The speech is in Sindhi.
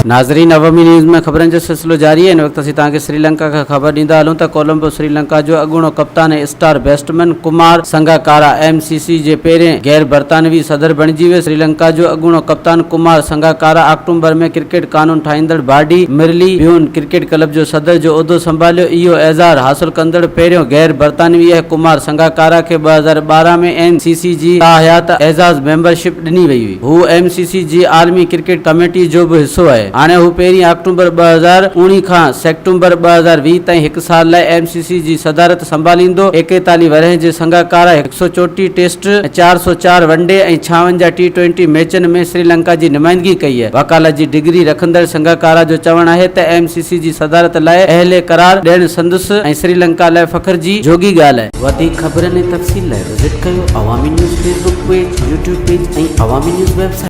ناظرين عوامي نيوز ۾ خبرن جو سلسلو جاري آهي هن وقت اسين توهان کي سريلنڪا کان خبر ڏيندا هلون ته ڪولمبو سريلنڪا جو اڳوڻو ڪپتان ۽ star batsman Kumar Sangakkara M C C جي پهرين غير برطانوي صدر بڻجي ويو سريلنڪا جو اڳوڻو ڪپتان ڪمار سنگاڪارا آڪٽومبر ۾ ڪرڪيٽ قانون ٺاهيندڙ باڊي مرلي بيون ڪرڪيٽ ڪلب جو صدر جو عهدو سنڀاليو اهو اعزار حاصل ڪندڙ پهريون غير برطانوي آهي ڪمار سنگاڪارا کي 2012 ۾ ايم سي سي جي تاحيات اعزاز ميمبرشپ ڏني وئي هئي. هو ايم سي سي جي عالمي ڪرڪيٽ ڪميٽي جو به حصو آهي. هاڻي هو پهرين آڪٽومبر 2019 کان سيپٽمبر 2020 تائين هڪ سال لاء ايم سي سي جي صدارت سنڀاليندو. ايڪيتاليهه ورهين جي Sangakkara 134 test ۽ 404 one day ۽ 56 T twenty ميچن ۾ سريلنڪا جي نمائندگي ڪئي آهي. وڪالت جي ڊگري رکندڙ سنگاڪارا جو چوڻ آهي ته ايم سي سي جي صدارت لاء اهل قرار ڏيڻ سندس ۽ سريلنڪا لاء فخر جي جوڳي ڳالهه آهي. وڌيڪ خبرن ۽ تفصيل لاء وزٽ ڪيو Awami news Facebook page, YouTube page ۽ Awami news website.